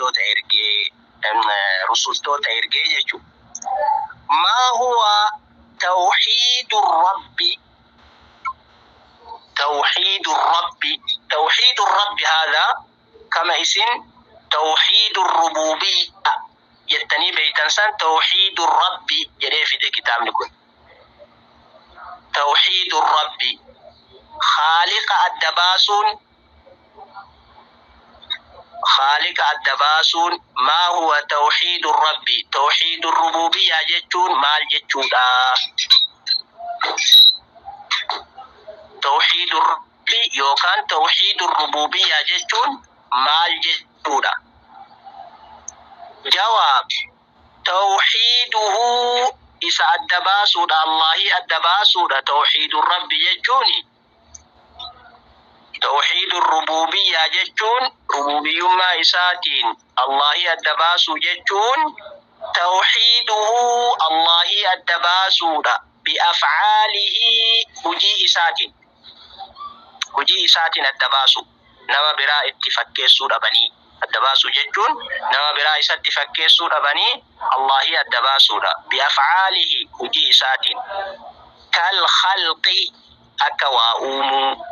Ergamtoota ergee, rusultoota ergee jechuudha. Maa huwa tawxiidu rabbi? Tawxiidu rabbi, tawxiidu rabbi haadha kama isin tawxiidu rububiyya jettanii beeytan san tawxiidu rabbi jedhee fide kitaabni kun. Tawxiidu rabbi, khaaliqa adda baasuun, khaaliqa adda baasuun. Maa huwa tawxiidu rabbi, tawxiidu rububiyyaa jechuun maal jechuudha? Tawxiidu rabbi yookaan tawxiidu rububiyyaa jechuun maal jechuudha? Jawaab: tawxiiduhu, isa adda baasuudha, Allahii adda baasuudha. Tawxiidu rabbi jechuuni, tawxiidu rububiyyaa jechuun, rububiyyummaa isaatiin Allahii adda baasuu jechuun, tawxiiduhu, Allahii adda baasuudha, biafcaalihi, hujii isaatiin, hujii isaatiin adda baasu, nama biraa itti fakkeessuu dhabanii adda baasuu jechuun, nama biraa isatti fakkeessuu dhabanii Allahii adda baasuudha. Biafcaalihi, hujii isaatiin, kal khalqi, akka waa uumuu,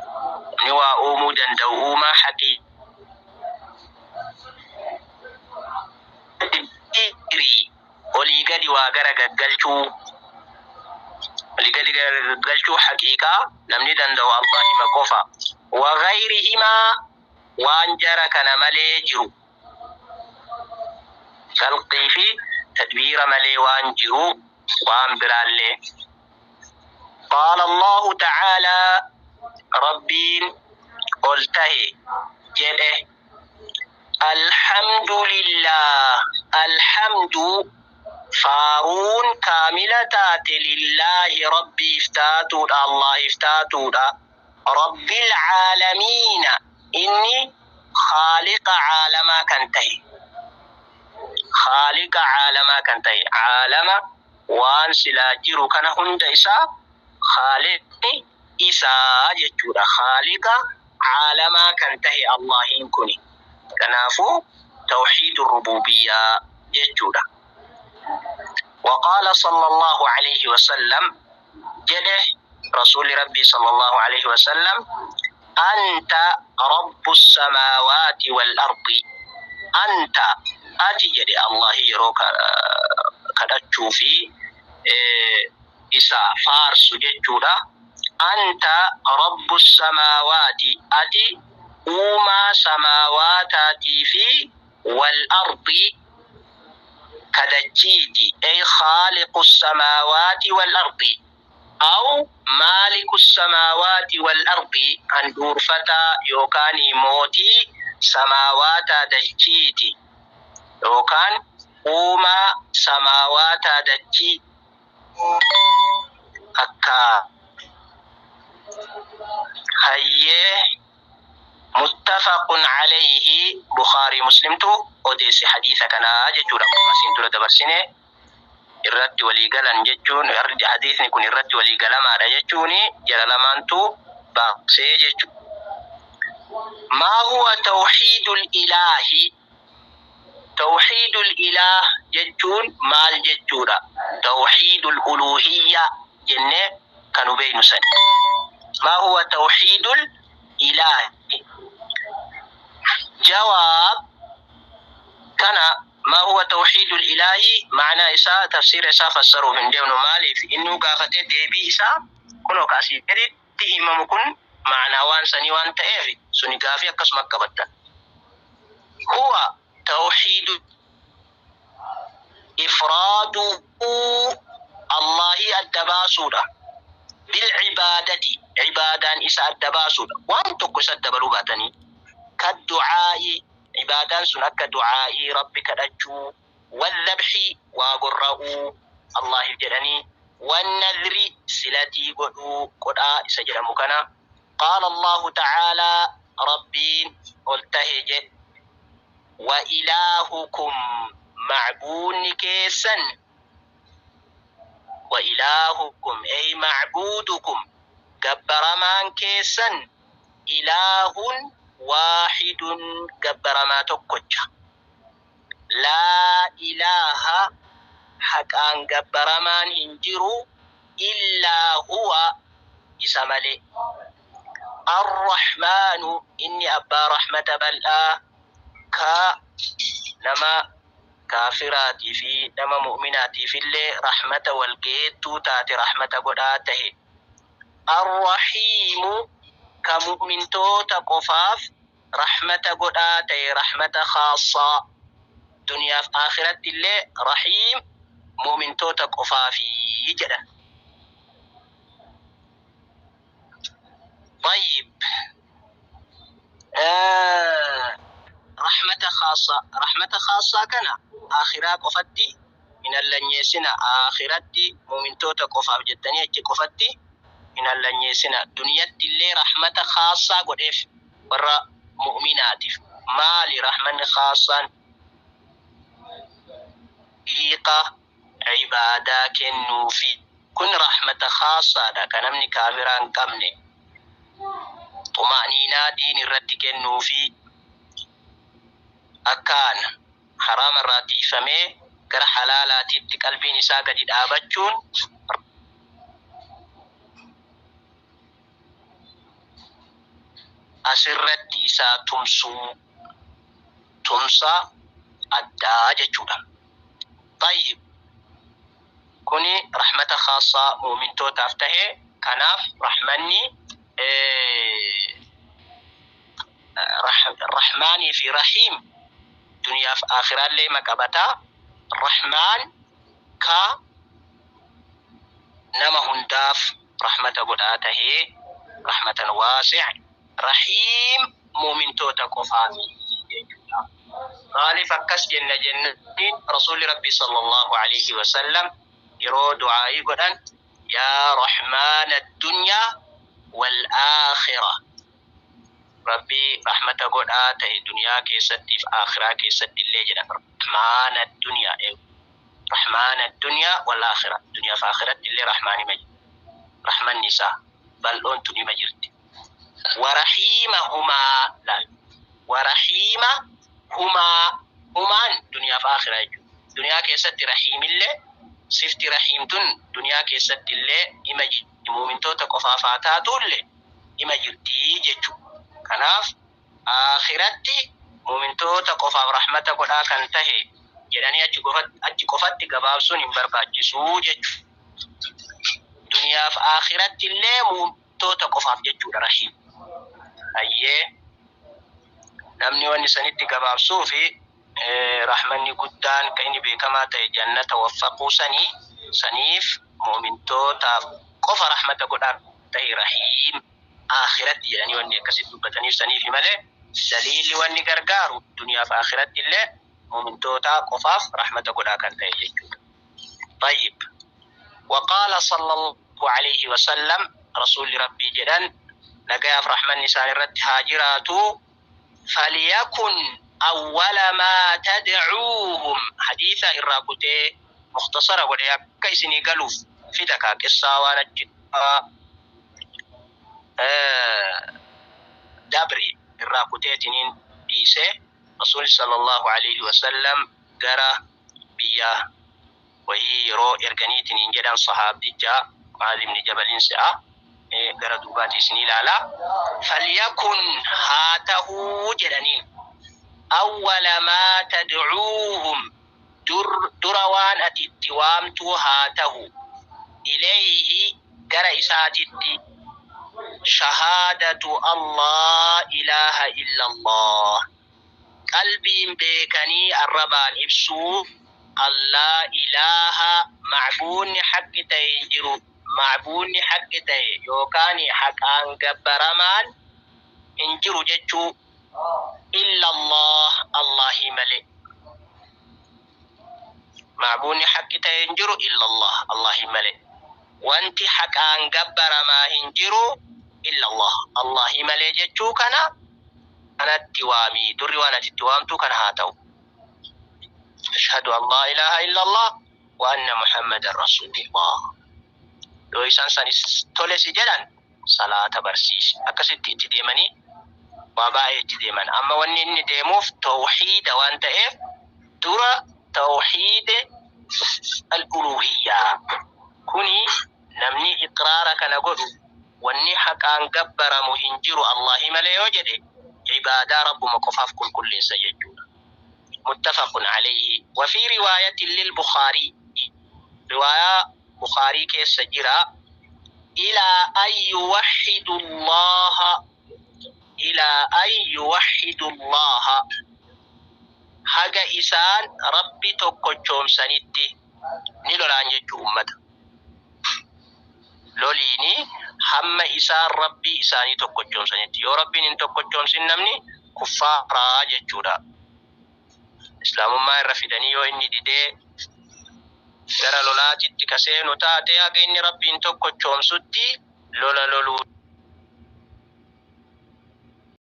ni waa uumuu danda'u, uumaa haqiiqii, olii gadi waa gara gaggalchuu, olii gadi gaggalchuu haqiiqaa namni danda'u Allahima qofa. Wa gayrihimaa, waan jara kana malee jiru, khalqii fi tadbiira malee waan jiru waan biraallee. Qaala Allahu ta'aalaa, Rabbiin ol tahe jedhe: Alhamdulillah, alhamdu, faaruun kaamila taate, lillaahi, Rabbiif taatuudha, Allahiif taatuudha, rabbil caalamiina, inni khaaliqa caalamaa kan tahe, khaaliqa caalamaa kan tahe, caalama waan silaa jiru kana hunda isaa khaaliqni isaa jechuudha. Khaaliqa caalamaa kan tahe Allahiin kuni. Kanaafuu tawxiidu rububiyyaa jechuudha. وقال صلى الله عليه وسلم، jedhe رسول ربي صلى الله عليه وسلم: أنت رب السماوات والأرض. أنت، ati jedhe Allah yeroo kadhachuu fi isa faarsu jechuudha. أنت رب السماوات, ati uumaa samaawaataatii fi والأرض, kadachiiti, ay خالق السماوات والأرض أو مالك السماوات والأرض, handhuurfataa yookaan mootii samaawaataa dachiiti yookaan uumaa samaawaataa dachii akka hayyee. متفق عليه, Bukhaarii Muslimtu odeesse hadiisa kanaa jechuudha. Asiin dura dabarsine irratti walii galan jechuun, hadiisni kun irratti walii galamaadha jechuun, jara lamaantu baasee jechuudha. ما هو توحيد الإله? توحيد الإله jechuun maal jechuudha? توحيد الألوهية jennee kan hubeeynu san. ما هو توحيد الإله? جواب kana ما هو توحيد الإله, معنى isaa, tafsiira isaa fassaruuf hin deemnu. Maaliif? Innuu gaafatee deebii isaa kunoo kaasii gaditti himamu kun ma'anaa waan sanii waan ta'eef, suni gaafii akkasuma qabattan. هو توحيد إفراده, الله adda baasuudha, بالعبادة, cibaadaan isa adda baasuudha, waan tokko isa dabaluu baatanii, كالدعاء, cibaadaan sun akka du'aa'ii, Rabbi kadhachuu, والذبح, waa gorra'uu Allahiif jedhanii, والنذر, silatii godhuu, qodhaa isa jedhamu kana. قال الله تعالى, Rabbiin ol tahe jedhe: وإلهكم, macbuunni keessan, وإلهكم أي معبودكم, gabbaramaan keessan, إله واحد, gabbaramaa tokkocha. Haqaan gabbaramaan hin jiru illaa huwa, isa malee. Arrahmaanu, inni abbaa rahmata bal'aa, ka nama kaafiraatii fi nama mu'minaatiif illee rahmata walgeettuu taate rahmata godhaa tahe. Arrahiimu, ka mu'mintoota qofaaf rahmata godhaa tahe, rahmata khaassaa. Duniyaaf akhiratti illee rahiim mu'mintoota qofaafi jedhan. طيب، rahmata khaassaa, rahmata khaassaa kana akhiraa qofatti hin allanyeessina. Akhiratti mu'mintoota qofaaf jettanii achi qofatti hin allanyeessina. Duniyatti illee rahmata khaassaa godheef warra mu'minaatiif. Maali rahmanni khaassaan? Hiiqa ibaadaa kennuufi. Kun rahmata khaassaadha ka namni kaafiraa hin qabne. Xuma'niinaa diin irratti kennuufi, akkaan haraama irraa tiifamee gara halaalaatitti qalbiin isaa gadi dhaabachuun asirratti isaa tumsuu, tumsa addaa jechuudha. طيب، kuni rahmata khaassaa mu'mintootaaf tahe. Kanaaf rahmanni rahmaanii fi rahiim duniyaaf aakhiraallee maqabataa. Rahmaan ka nama hundaaf rahmata godhaa tahee, rahmatan waasi'. Rahiim mu'mintoota qofaafi jechuudha. Maaliif akkas jenna jennaan, rasuulli Rabbi sallallahu alaihi wasallam yeroo du'aa'ii godhan "yaa rahmaana addunyaa wal aakhira", Rabbi rahmata godhaa ta'e duniyaa keessattiif aakhiraa keessatti illee jedhan. Rahmaana addunyaa, rahmaana addunyaa wal aakhira, duniyaa fi aakhiratti illee rahmaan hima, rahmanni isaa bal'oon tun hima jirti. Warahiimahumaa laal, warahiima humaa, humaan duniyaa fi aakhiraa jechuudha. Duniyaa keessatti rahiimillee, sifti rahiim tun duniyaa keessatti illee hima jirti, muumintoota qofaaf haa taatullee hima jirti jechuudha. Kanaaf akhiratti muumintoota qofaaf rahmata godhaa kan tahe jedhanii achi qofatti gabaabsuun hin barbaachisuu jechuudha. Duniyaaf akhiratti illee muumintoota qofaaf jechuudha rahiim. Hayyee, namni wanni sanitti gabaabsuu fi rahmanni guddaan kan inni beekamaa ta'e jannata waffaquu sanii, saniif muumintootaaf qofa rahmata godhaa ta'e rahiim akhiratti jedhanii wanni akkasitti dubbataniif saniif malee, daliilli wanni gargaaru duniyaaf akhiratti illee muumintootaa qofaaf rahmata godhaa kan ta'e jechuudha. طيب، وقال صلى الله عليه وسلم، رسول ربي jedhan, nagayaaf rahmanni isaan irratti haa jiraatu: "فليكن أول ما تدعوهم". Hadiisa irraa kutee mukhtasara godhee akka isinii galuuf fida. Kaa qissaa waan achi dabri irraa kuteetiniin dhiise. Rasuuli sallallahu alaihi wasallam gara biyya wahii yeroo erganiitiniin jedhan sahaabdicha Mu'aaz ibn Jabalin se'a, gara duubaati isin ilaala. "فليكن", haa tahuu jedhaniin, "أول ما تدعوهم", dura waan ati itti waamtu haa tahu, "إليه", gara isaatitti, "شهادة أن لا إله إلا الله", qalbiin beekanii arrabaan ibsuu, أن لا إله, macbuunni haqqi ta'e hin jiru, macbuunni haqqi ta'e yookaan haqaan gabbaramaan hin jiru jechuu, إلا الله, Allahii malee. Macbuunni haqqi ta'e hin jiru إلا الله, Allahii malee. Wanti haqaan gabbaramaa hin jiru إلا الله, Allahii malee jechuu kana kanatti waamii. Durri waan ati itti waamtu kana haa ta'u: "أشهد أن لا إله إلا الله وأن محمدا رسول الله". Yoo isaan sanis tole si jedhan, salaata barsiisi. Akkasitti itti deemanii waa baay'ee itti deeman. Amma wanni inni deemuuf tawxiida waan ta'eef, dura tawxiide. Al-uluhiyyaa. Kuni namni iqraara kana godhu, wanni haqaan gabbaramu hin jiru Allahi malee yoo jedhe, ibaadaa Rabbuma qofaaf qulqulleessa jechuudha. Muttafaqun alayhi. Wa fi riwaayatin lil Bukhaarii, riwaayaa Bukhaarii keessa jira, ilaa an yuwahhidu Allaha, ilaa an yuwahhidu Allaha, haga isaan Rabbi tokkochoomsanitti ni lolaan jechuu ummata loliini, hamma isaan Rabbii isaanii tokkochoomsanitti. Yoo Rabbiin hin tokkochoomsin, namni kuffaaraa jechuudha. Islaamummaa irra fidanii yoo inni didee gara lolaatitti ka seenu taate, haga inni Rabbiin tokkochoomsutti lola loluu.